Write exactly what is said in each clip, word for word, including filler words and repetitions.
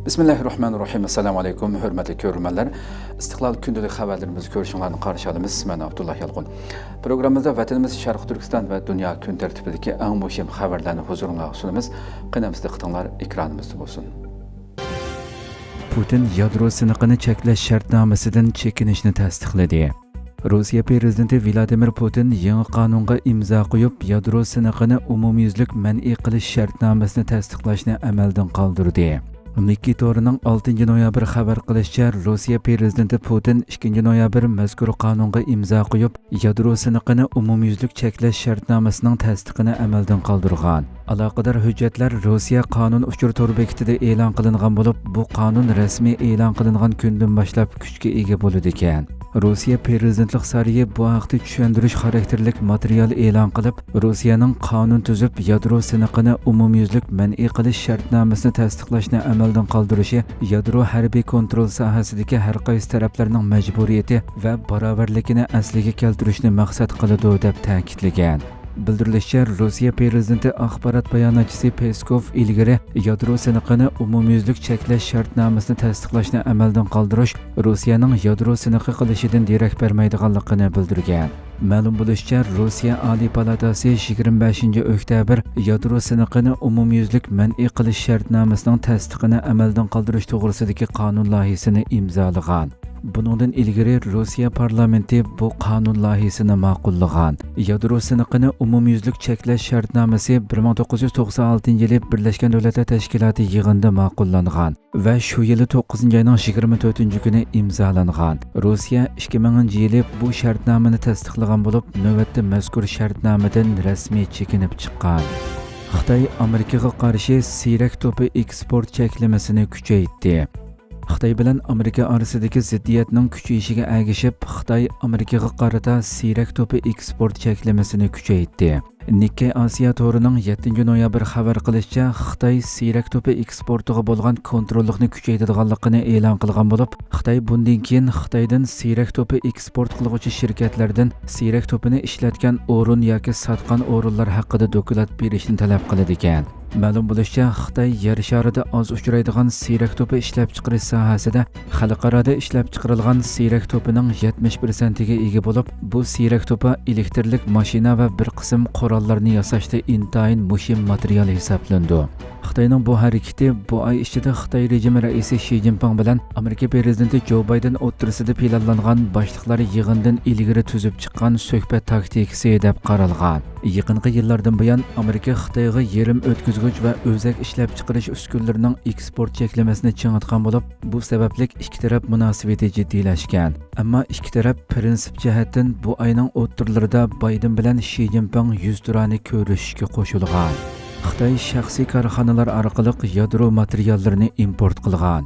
بىسمىللاھىررەھمانىررەھىم. ئەسسالامۇ ئەلەيكۇم، ھۆرمەتلىك كۆرۈرمەنلەر. ئىستىقلال كۈندىلىك خەۋەرلىرىمىزگە كۆرۈشۈڭلارنى قارشى ئالىمىز. مەن ئابدۇللا يالقۇن. پروگراممىمىزدا ۋەتىنىمىز شەرقىي تۈركىستان ۋە دۇنيا كۈن تەرتىپىدىكى ئەڭ مۇھىم خەۋەرلەرنى ھۇزۇرۇڭلارغا سۇنىمىز. قېنى ئەمىسە دىققىتىڭلار ئېكرانىمىزدا بولسۇن. پۇتىن يادرو سىنىقىنى چەكلەش شەرتنامىسىدىن چېكىنىشنى تەستىقلىدى. روسىيە پىرېزىدېنتى ۋلادىمىر پۇتىن يېڭى قانۇنغا ئىمزا قويۇپ، يادرو سىنىقىنى ئومۇميۈزلۈك مەنئى قىلىش شەرتنامىسىنى تەستىقلاشنى ئەمەلدىن قالدۇردى. نىككېي تورىنىڭ ئالتىنچى نويابىر خەۋەر قىلىشىچە، روسىيە پىرېزىدېنتى پۇتىن ئىككىنچى نويابىر مەزكۇر قانۇنغا ئىمزا قويۇپ، يادرو سىنىقىنى ئومۇميۈزلۈك چەكلەش شەرتنامىسىنىڭ تەستىقىنى ئەمەلدىن قالدۇرغان. ئالاقىدار ھۆججەتلەر روسىيە قانۇن ئۇچۇر تور بېكىتىدە ئېلان قىلىنغان بولۇپ، بۇ قانۇن رەسمىي ئېلان قىلىنغان كۈندىن باشلاپ كۈچكە ئىگە بولىدىكەن. روسىيە پىرېزىدېنتلىق سارىيى بۇ ھەقتە چۈشەندۈرۈش خاراكتېرلىك ماتېرىيال ئېلان قىلىپ، روسىيەنىڭ قانۇن تۈزۈپ، يادرو سىنىقىنى ئومۇميۈزلۈك مەنئى قىلىش شەرتنامىسىنى تەستىقلاشنى ئەمەلدىن قالدۇرۇشى يادرو ھەربىي كونترول ساھەسىدىكى ھەر قايسى تەرەپلەرنىڭ مەجبۇرىيىتى ۋە باراۋەرلىكىنى ئەسلىگە كەلتۈرۈشنى مەقسەت قىلىدۇ، دەپ تەكىتلىگەن. بىلدۈرۈلۈشىچە، روسىيە پىرېزىدېنتى ئاخبارات باياناتچىسى پېسكوف ئىلگىرى يادرو سىنىقىنى ئومۇميۈزلۈك چەكلەش شەرتنامىسىنى تەستىقلاشنى ئەمەلدىن قالدۇرۇش روسىيەنىڭ يادرو سىنىقى قىلىشىدىن دېرەك بەرمەيدىغانلىقىنى بىلدۈرگەن. مەلۇم بولۇشىچە، روسىيە ئالىي پالاتاسى يىگىرمە بەشىنچى ئۆكتەبىر يادرو سىنىقىنى ئومۇميۈزلۈك مەنئى قىلىش شەرتنامىسىنىڭ تەستىقىنى ئەمەلدىن قالدۇرۇش توغرىسىدىكى قانۇن لايىھىسىنى ئىمزالىغان. بۇنىڭدىن ئىلگىرى روسىيە پارلامېنتى بۇ قانۇن لايىھىسىنى ماقۇللىغان. يادرو سىنىقىنى ئومۇميۈزلۈك چەكلەش شەرتنامىسى بىر مىڭ توققۇز يۈز توقسان ئالتىنچى يىلى بىرلەشكەن دۆلەتلەر تەشكىلاتى يىغىنىدا ماقۇللانغان ۋە شۇ يىلى توققۇزىنچى ئاينىڭ يىگىرمە تۆتىنچى كۈنى ئىمزالانغان. روسىيە ئىككى مىڭىنچى يىلى بۇ شەرتنامىنى تەستىقلىغان بولۇپ، نۆۋەتتە مەزكۇر شەرتنامىدىن رەسمىي چېكىنىپ چىققان. خىتاي ئامېرىكىغا قارشى سىيرەك توپى ئېكسپورت چەكلىمىسىنى كۈچەيتتى. خىتاي بىلەن ئامېرىكا ئارىسىدىكى زىددىيەتنىڭ كۈچىيىشىگە ئەگىشىپ، خىتاي ئامېرىكىغا قارىتا سىيرەك توپى ئېكسپورت چەكلىمىسىنى كۈچەيتتى. نىككەي ئاسىيا تورىنىڭ يەتتىنچى نويابىر خەۋەر قىلىشىچە، خىتاي سىيرەك توپى ئېكسپورتىغا بولغان كونتروللۇقنى كۈچەيتىدىغانلىقىنى ئېلان قىلغان بولۇپ، خىتاي بۇندىن كېيىن خىتايدىن سىيرەك توپى ئېكسپورت قىلغۇچى شىركەتلەردىن سىيرەك توپىنى ئىشلەتكەن ئورۇن ياكى ساتقان ئورۇنلار ھەققىدە دوكلات بېرىشنى تەلەپ قىلىدىكەن. مەلۇم بولۇشىچە، خىتاي يەر شارىدا ئاز ئۇچرايدىغان سىيرەك توپى ئىشلەپچىقىرىش ساھەسىدە خەلقئارادا ئىشلەپچىقىرىلغان سىيرەك توپىنىڭ يەتمىش پىرسەنتىگە ئىگە بولۇپ، بۇ سىيرەك توپى ئېلېكتىرلىك ماشىنا ۋە بىر قىسىم قوراللارنى ياساشتا ئىنتايىن مۇھىم ماتېرىيال ھېسابلىنىدۇ. خىتاينىڭ بۇ ھەرىكىتى بۇ ئاي ئىچىدە خىتاي رېجىمى رەئىسى شى جىنپىڭ بىلەن ئامېرىكا پىرېزىدېنتى جو بايدېن ئوتتۇرىسىدا پىلانلانغان باشلىقلار يىغىنىدىن ئىلگىرى تۈزۈپ چىققان سۆھبەت تاكتىكىسى دەپ قارالغان. يېقىنقى يىللاردىن بۇيان، ئامېرىكا خىتايغا يېرىم ئۆتكۈزگۈچ ۋە ئۆزەك ئىشلەپچىقىرىش ئۈسكۈنىلىرىنىڭ ئېكسپورت چەكلىمىسىنى چىڭىتقان بولۇپ، بۇ سەۋەبلىك ئىككى تەرەپ مۇناسىۋىتى جىددىيلەشكەن. ئەمما ئىككى تەرەپ پىرىنسىپ جەھەتتىن بۇ ئاينىڭ ئوتتۇرىلىرىدا بايدېن بىلەن شى جىنپىڭ يۈزتۇرانە كۆرۈشۈشكە قوشۇلغان. خىتاي شەخسىي كارخانىلار ئارقىلىق يادرو ماتېرىياللىرىنى ئىمپورت قىلغان.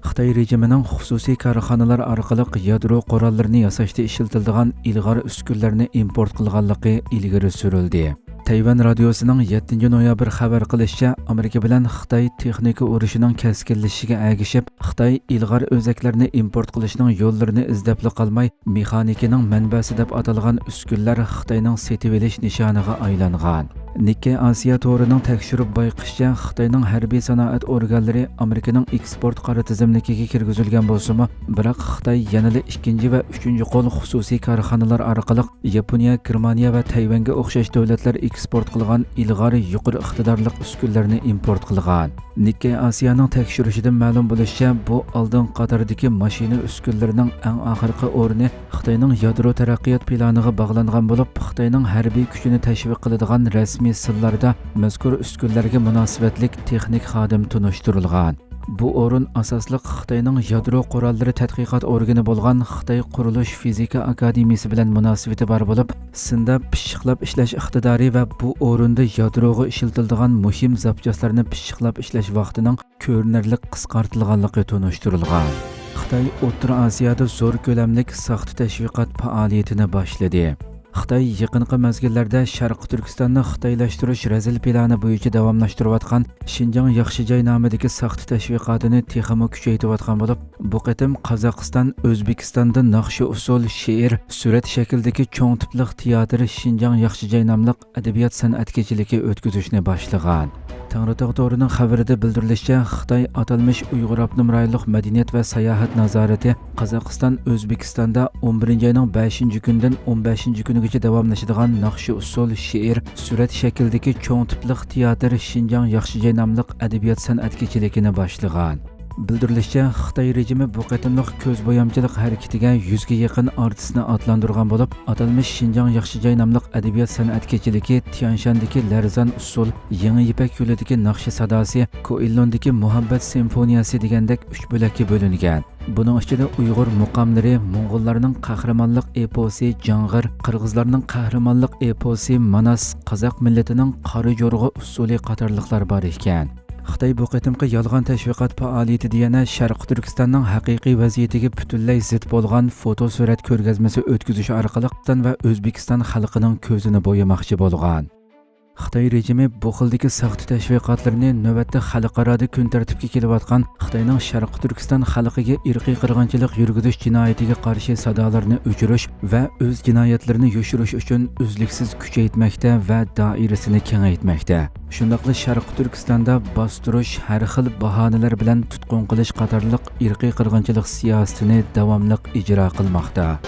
خىتاي رېجىمىنىڭ خۇسۇسىي كارخانىلار ئارقىلىق يادرو قوراللىرىنى ياساشتا ئىشلىتىلىدىغان ئىلغار ئۈسكۈنىلەرنى ئىمپورت قىلغانلىقى ئىلگىرى سۈرۈلدى. تەيۋەن رادىيوسىنىڭ يەتتىنچى نويابىر خەۋەر قىلىشىچە، ئامېرىكا بىلەن خىتاي تېخنىكا ئۇرۇشىنىڭ كەسكىنلىشىشىگە ئەگىشىپ، خىتاي ئىلغار ئۆزەكلەرنى ئىمپورت قىلىشنىڭ يوللىرىنى ئىزدەپلا قالماي، مېخانىكىنىڭ مەنبەسى دەپ ئاتالغان ئۈسكۈنىلەر خىتاينىڭ سېتىۋېلىش نىشانىغا ئايلانغان. نىككەي ئاسىيا تورىنىڭ تەكشۈرۈپ بايقىشىچە، خىتاينىڭ ھەربىي سانائەت ئورگانلىرى ئامېرىكىنىڭ ئېكسپورت قارا تىزىملىكىگە كىرگۈزۈلگەن بولسىمۇ، بىراق خىتاي يەنىلا ئىككىنچى ۋە ئۈچىنچى قول خۇسۇسىي كارخانىلار ئارقىلىق ياپونىيە، گېرمانىيە ۋە تەيۋەنگە ئوخشاش دۆلەتلەر ئېكسپورت قىلغان ئىلغار يۇقىرى ئىقتىدارلىق ئۈسكۈنىلەرنى ئىمپورت قىلغان. نىككەي ئاسىيانىڭ تەكشۈرۈشىدىن مەلۇم بولۇشىچە، بۇ ئالدىنقى قاتاردىكى ماشىنا ئۈسكۈنىلىرىنىڭ ئەڭ ئاخىرقى ئورنى خىتاينىڭ يادرو تەرەققىيات پىلانىغا باغلانغان بولۇپ، خىتاينىڭ ھەربىي كۈچىنى تەشۋىق قىلىدىغان رەسمىي سىنلاردا مەزكۇر ئۈسكۈنىلەرگە مۇناسىۋەتلىك تېخنىك خادىم تونۇشتۇرۇلغان. بۇ ئورۇن ئاساسلىق خىتاينىڭ يادرو قوراللىرى تەتقىقات ئورگىنى بولغان خىتاي قۇرۇلۇش فىزىكا ئاكادېمىيىسى بىلەن مۇناسىۋىتى بار بولۇپ، سىندا پىششىقلاپ ئىشلەش ئىقتىدارى ۋە بۇ ئورۇندا يادروغا ئىشلىتىلىدىغان مۇھىم زاپچاسلارنى پىششىقلاپ ئىشلەش ۋاقتىنىڭ كۆرۈنەرلىك قىسقارتىلغانلىقى تونۇشتۇرۇلغان. خىتاي ئوتتۇرا ئاسىيادا زور كۆلەملىك ساختا تەشۋىقات پائالىيىتىنى باشلىدى. خىتاي يېقىنقى مەزگىللەردە شەرقىي تۈركىستاننى خىتايلاشتۇرۇش رەزىل پىلانى بويىچە داۋاملاشتۇرۇۋاتقان شىنجاڭ ياخشى جاي نامىدىكى ساختا تەشۋىقاتىنى تېخىمۇ كۈچەيتىۋاتقان بولۇپ، بۇ قېتىم قازاقىستان، ئۆزبېكىستاندا ناخشا ئۇسسۇل، شېئىر، سۈرەت شەكلىدىكى چوڭ تىپلىق تىياتىر شىنجاڭ ياخشى جاي ناملىق ئەدەبىيات سەنئەت كېچىلىكى ئۆتكۈزۈشنى باشلىغان. تەڭرىتاغ تورىنىڭ خەۋىرىدە بىلدۈرۈلۈشىچە، خىتاي ئاتالمىش ئۇيغۇر ئاپتونوم رايونلۇق مەدەنىيەت ۋە ساياھەت نازارىتى قازاقىستان ئۆزبېكىستاندا ئون بىرىنچى ئاينىڭ بەشىنچى كۈنىدىن ئون بەشىنچى كۈنىگىچە داۋاملىشىدىغان ناخشا ئۇسسۇل، شېئىر، سۈرەت شەكلىدىكى چوڭ تىپلىق تىياتىر شىنجاڭ ياخشىجاي ناملىق ئەدەبىيات سەنئەت كېچىلىكىنى باشلىغان. بىلدۈرۈلۈشىچە، خىتاي رېجىمى بۇ قېتىملىق كۆز بويامچىلىق ھەرىكىتىگە يۈزگە يېقىن ئارتىسنى ئاتلاندۇرغان بولۇپ، ئاتالمىش شىنجاڭ ياخشىجاي ناملىق ئەدەبىيات سەنئەت كېچىلىكى تيەنشاندىكى لەرزان ئۇسسۇل، يېڭى يىپەك يولىدىكى ناخشا ساداسى، كوئىللوندىكى مۇھەببەت سىمفونىيەسى دېگەندەك ئۈچ بۆلەككە بۆلۈنگەن. بۇنىڭ ئىچىدە ئۇيغۇر مۇقاملىرى، موڭغۇللارنىڭ قەھرىمانلىق ئېپوسى جاڭغىر، قىرغىزلارنىڭ قەھرىمانلىق ئېپوسى ماناس، قازاق مىللىتىنىڭ قارا جورغا ئۇسسۇلى قاتارلىقلار بار ئىكەن. خىتاي بۇ قېتىمقى يالغان تەشۋىقات پائالىيىتىدە يەنە شەرقىي تۈركىستاننىڭ ھەقىقىي ۋەزىيىتىگە پۈتۈنلەي زىت بولغان فوتو سۈرەت كۆرگەزمىسى ئۆتكۈزۈش ئارقىلىق خىتاي ۋە ئۆزبېكىستان خەلقىنىڭ كۆزىنى بويىماقچى بولغان. خىتاي رېجىمى بۇ خىلدىكى ساختا تەشۋىقاتلىرىنى نۆۋەتتە خەلقئارادا كۈن تەرتىپكە كېلىۋاتقان خىتاينىڭ شەرقىي تۈركىستان خەلقىگە ئىرقىي قىرغىنچىلىق يۈرگۈزۈش جىنايىتىگە قارشى سادالىرىنى ئۆچۈرۈش ۋە ئۆز جىنايەتلىرىنى يوشۇرۇش ئۈچۈن ئۈزلۈكسىز كۈچەيتمەكتە ۋە دائىرىسىنى كېڭەيتمەكتە. شۇنداقلا شەرقىي تۈركىستاندا باستۇرۇش، ھەر خىل باھانىلەر بىلەن تۇتقۇن قىلىش قاتارلىق ئىرقىي قىرغىنچىلىق سىياسىتىنى داۋاملىق ئىجرا قىلماقتا.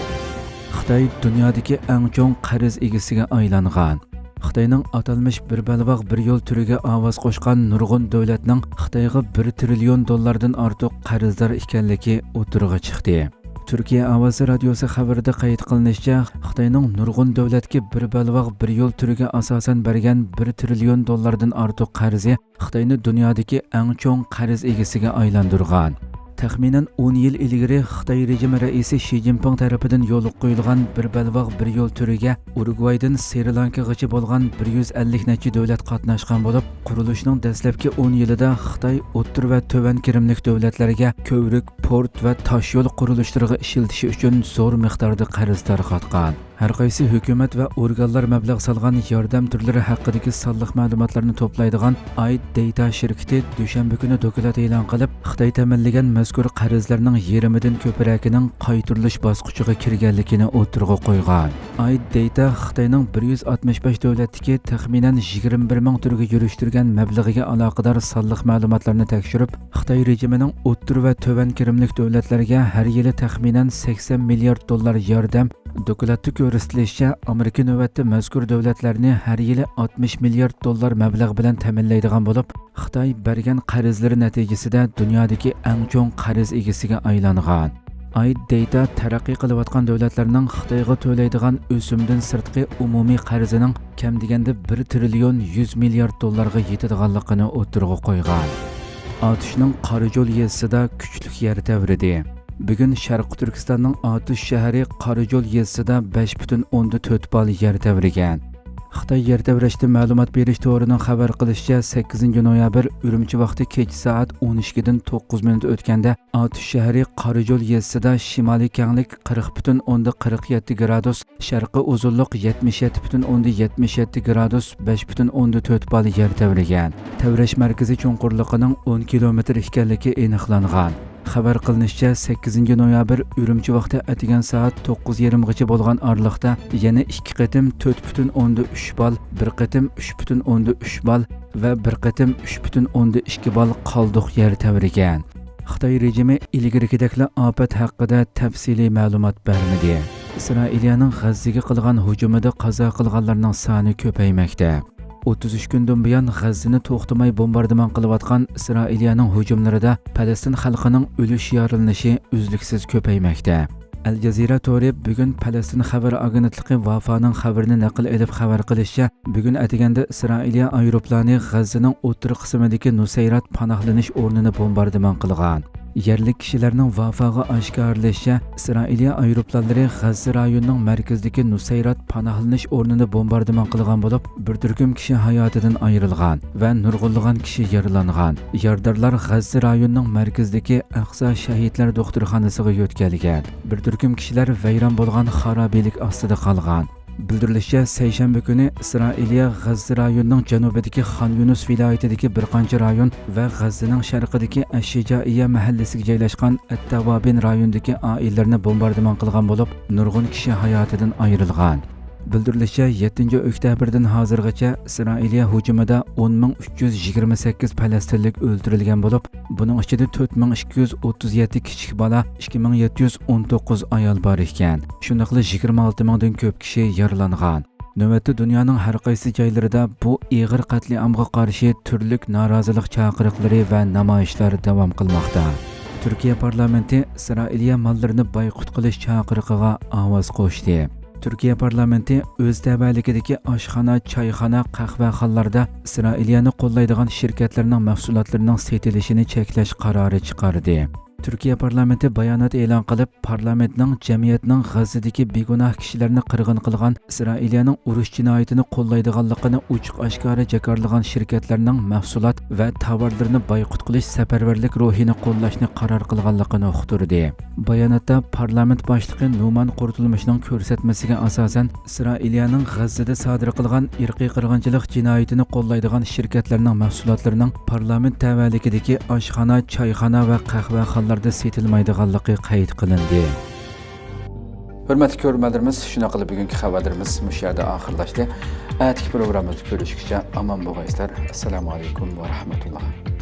خىتاي دۇنيادىكى ئەڭ چوڭ قەرز ئىگىسىگە ئايلانغان. خىتاينىڭ ئاتالمىش بىر بەلباغ بىر يول تۈرىگە ئاۋاز قوشقان نۇرغۇن دۆلەتنىڭ خىتايغا بىر تىرىليون دوللاردىن ئارتۇق قەرزدار ئىكەنلىكى ئوتتۇرىغا چىقتى. تۈركىيە ئاۋازى رادىيوسى خەۋىرىدە قەيت قىلىنىشىچە، خىتاينىڭ نۇرغۇن دۆلەتكە بىر بەلباغ بىر يول تۈرىگە ئاساسەن بەرگەن بىر تىرىليون دوللاردىن ئارتۇق قەرزى خىتاينى دۇنيادىكى ئەڭ چوڭ قەرز ئىگىسىگە ئايلاندۇرغان. تەخمىنەن ئون يىل ئىلگىرى خىتاي رېجىم رەئىسى شى جىنپىڭ تەرىپىدىن يولغا قويۇلغان بىر بەلباغ بىر يول تۈرىگە ئۇرۇگۋايدىن سرى لانكىغىچە بولغان بىر يۈز ئەللىك نەچچە دۆلەت قاتناشقان بولۇپ، قۇرۇلۇشنىڭ دەسلەپكى ئون يىلىدا خىتاي ئوتتۇرا ۋە تۆۋەن كىرىملىك دۆلەتلەرگە كۆۋرۈك، پورت ۋە تاشيول قۇرۇلۇشلىرىغا ئىشلىتىشى ئۈچۈن زور مىقداردا قەرز تارقاتقان. ھەر قايسى ھۆكۈمەت ۋە ئورگانلار مەبلەغ سالغان ياردەم تۈرلىرى ھەققىدىكى سانلىق مەلۇماتلارنى توپلايدىغان ئايد دېيتا شىركىتى دۈشەنبە كۈنى دوكلات ئېلان قىلىپ، خىتاي تەمىنلىگەن مەزكۇر قەرزلەرنىڭ يېرىمىدىن كۆپرەكىنىڭ قايتۇرۇلۇش باسقۇچىغا كىرگەنلىكىنى ئوتتۇرىغا قويغان. ئايد دېيتا خىتاينىڭ بىر يۈز ئاتمىش بەش دۆلەتتىكى تەخمىنەن يىگىرمە بىر مىڭ تۈرگە يۈرۈشتۈرگەن مەبلىغىگە ئالاقىدار سانلىق مەلۇماتلارنى تەكشۈرۈپ، خىتاي رېجىمىنىڭ ئوتتۇرا ۋە تۆۋەن كىرىملىك دۆلەتلەرگە ھەر يىلى تەخمىنەن سەكسەن مىليارد دوللار ياردەم، دوكلاتتا كۆرسىتىلىشىچە، ئامېرىكا نۆۋەتتە مەزكۇر دۆلەتلەرنى ھەر يىلى ئاتمىش مىليارد دوللار مەبلەغ بىلەن تەمىنلەيدىغان بولۇپ، خىتاي بەرگەن قەرزلىرى نەتىجىسىدە دۇنيادىكى ئەڭ چوڭ قەرز ئىگىسىگە ئايلانغان. ئايد دېيتا تەرەققىي قىلىۋاتقان دۆلەتلەرنىڭ خىتايغا تۆلەيدىغان ئۆسۈمدىن سىرتقى ئومۇمىي قەرزىنىڭ كەم دېگەندە بىر تىرىليون يۈز مىليارد دوللارغا يېتىدىغانلىقىنى ئوتتۇرىغا قويغان. ئاتۇشنىڭ قاراجول يېزىسىدا كۈچلۈك يەر تەۋرىدى. بۈگۈن شەرقىي تۈركىستاننىڭ ئاتۇش شەھىرى قاراجول يېزىسىدا بەش پۈتۈن ئوندىن تۆت بال يەر تەۋرىگەن. خىتاي يەر تەۋرەشتىن مەلۇمات بېرىش تورىنىڭ خەۋەر قىلىشىچە، سەككىزىنچى نويابىر ئۈرۈمچى ۋاقتى كېچە سائەت ئون ئىككىدىن توققۇز مىنۇت ئۆتكەندە ئاتۇش شەھىرى قاراجول يېزىسىدا شىمالىي كەڭلىك قىرىق پۈتۈن ئوندا قىرىق يەتتە گرادۇس، شەرقىي ئۇزۇنلۇق يەتمىش يەتتە پۈتۈن ئوندا يەتمىش يەتتە گرادۇس، بەش پۈتۈن ئوندا تۆت بال يەر تەۋرىگەن. تەۋرەش مەركىزى چوڭقۇرلۇقىنىڭ ئون كىلومېتىر ئىكەنلىكى ئېنىقلانغان. خەۋەر قىلىنىشىچە، سەككىزىنچى نويابىر ئۈرۈمچى ۋاقتى ئەتىگەن سائەت توققۇز يېرىمغىچە بولغان ئارىلىقتا يەنە ئىككى قېتىم تۆت پۈتۈن ئوندا ئۈچ بال، بىر قېتىم ئۈچ پۈتۈن ئوندا ئۈچ بال ۋە بىر قېتىم ئۈچ پۈتۈن ئوندا ئىككى بال قالدۇق يەر تەۋرىگەن. خىتاي رېجىمى ئىلگىرىكىدەكلا ئاپەت ھەققىدە تەپسىلىي مەلۇمات بەرمىدى. ئىسرائىلىيەنىڭ غەززىگە قىلغان ھۇجۇمىدا قازا قىلغانلارنىڭ سانى كۆپەيمەكتە. ئوتتۇز ئۈچ كۈندىن بۇيان غەززىنى توختىماي بومباردىمان قىلىۋاتقان ئىسرائىلىيەنىڭ ھۇجۇملىرىدا پەلەستىن خەلقىنىڭ ئۆلۈش، يارىلىنىشى ئۈزلۈكسىز كۆپەيمەكتە. ئەل جەزىرە تورى بۈگۈن پەلەستىن خەۋەر ئاگېنتلىقى ۋافانىڭ خەۋىرىنى نەقىل ئېلىپ خەۋەر قىلىشىچە، بۈگۈن ئەتىگەندە ئىسرائىلىيە ئايروپىلانى غەززىنىڭ ئوتتۇرا قىسمىدىكى نۇسەيرات پاناھلىنىش ئورنىنى بومباردىمان قىلغان. يەرلىك كىشىلەرنىڭ ۋافاغا ئاشكارىلىشىچە، ئىسرائىلىيە ئايروپىلانلىرى غەززە رايونىنىڭ مەركىزىدىكى نۇسەيرات پاناھلىنىش ئورنىنى بومباردىمان قىلغان بولۇپ، بىر تۈركۈم كىشى ھاياتىدىن ئايرىلغان ۋە نۇرغۇنلىغان كىشى يارىلانغان. يارىدارلار غەززە رايونىنىڭ مەركىزىدىكى ئەقسا شەھىدلەر دوختۇرخانىسىغا يۆتكەلگەن. بىر تۈركۈم كىشىلەر ۋەيران بولغان خارابىلىك ئاستىدا قالغان. بىلدۈرۈلۈشىچە، سەيشەنبە كۈنى ئىسرائىلىيە غەززە رايونىنىڭ جەنۇبىدىكى خان يۇنۇس ۋىلايىتىدىكى بىر قانچە رايون ۋە غەززىنىڭ شەرقىدىكى ئەششىجائىيە مەھەللىسىگە جايلاشقان ئەتتاۋابىن رايونىدىكى ئائىلىلەرنى بومباردىمان قىلغان بولۇپ، نۇرغۇن كىشى ھاياتىدىن ئايرىلغان. بىلدۈرۈلۈشىچە، يەتتىنچى ئۆكتەبىردىن ھازىرغىچە ئىسرائىلىيە ھۇجۇمىدا ئون مىڭ ئۈچ يۈز يىگىرمە سەككىز پەلەستىنلىك ئۆلتۈرۈلگەن بولۇپ، بۇنىڭ ئىچىدە تۆت مىڭ ئىككى يۈز ئوتتۇز يەتتە كىچىك بالا، ئىككى مىڭ يەتتە يۈز ئون توققۇز ئايال بار ئىكەن. شۇنداقلا يىگىرمە ئالتە مىڭدىن كۆپ كىشى يارىلانغان. نۆۋەتتە دۇنيانىڭ ھەر قايسى جايلىرىدا بۇ ئېغىر قەتلىئامغا قارشى تۈرلۈك نارازىلىق چاقىرىقلىرى ۋە نامايىشلار داۋام قىلماقتا. تۈركىيە پارلامېنتى ئىسرائىلىيە ماللىرىنى بايقۇت قىلىش چاقىرىقىغا ئاۋاز قوشتى. تۈركىيە پارلامېنتى ئۆز تەۋەلىكىدىكى ئاشخانا، چايخانا، قەھۋەخانىلاردا ئىسرائىلىيەنى قوللايدىغان شىركەتلەرنىڭ مەھسۇلاتلىرىنىڭ سېتىلىشىنى چەكلەش قارارى چىقاردى. تۈركىيە پارلامېنتى بايانات ئېلان قىلىپ، پارلامېنتنىڭ جەمئىيەتنىڭ غەززىدىكى بىگۇناھ كىشىلەرنى قىرغىن قىلغان، ئىسرائىلىيەنىڭ ئۇرۇش جىنايىتىنى قوللايدىغانلىقىنى ئوچۇق ئاشكارا جاكارلىغان شىركەتلەرنىڭ مەھسۇلات ۋە تاۋارلىرىنى بايقۇت قىلىش سەپەرۋەرلىك روھىنى قوللاشنى قارار قىلغانلىقىنى ئۇقتۇردى. باياناتتا پارلامېنت باشلىقى نۇمان قۇرتۇلمۇشنىڭ كۆرسەتمىسىگە ئاساسەن، ئىسرائىلىيەنىڭ غەززىدە سادىر قىلغان ئىرقىي قىرغىنچىلىق جىنايىتىنى قوللايدىغان شىركەتلەرنىڭ مەھسۇلاتلىرىنىڭ پارلامېنت تەۋەلىكىدىكى ئاشخانا، چايخانا ۋە قەھۋەخانىلاردا سېتىلمايدىغانلىقى قەيت قىلىندى. ھۆرمەتلىك كۆرۈرمەنلىرىمىز، شۇنداق قىلىپ بۈگۈنكى خەۋەرلىرىمىز مۇشۇ يەردە ئاخىرلاشتى. ئەتىكى پروگراممىمىزدا كۆرۈشكىچە ئامان بولغايسىلەر. ئەسسالامۇ ئەلەيكۇم ۋە رەھمەتۇللا.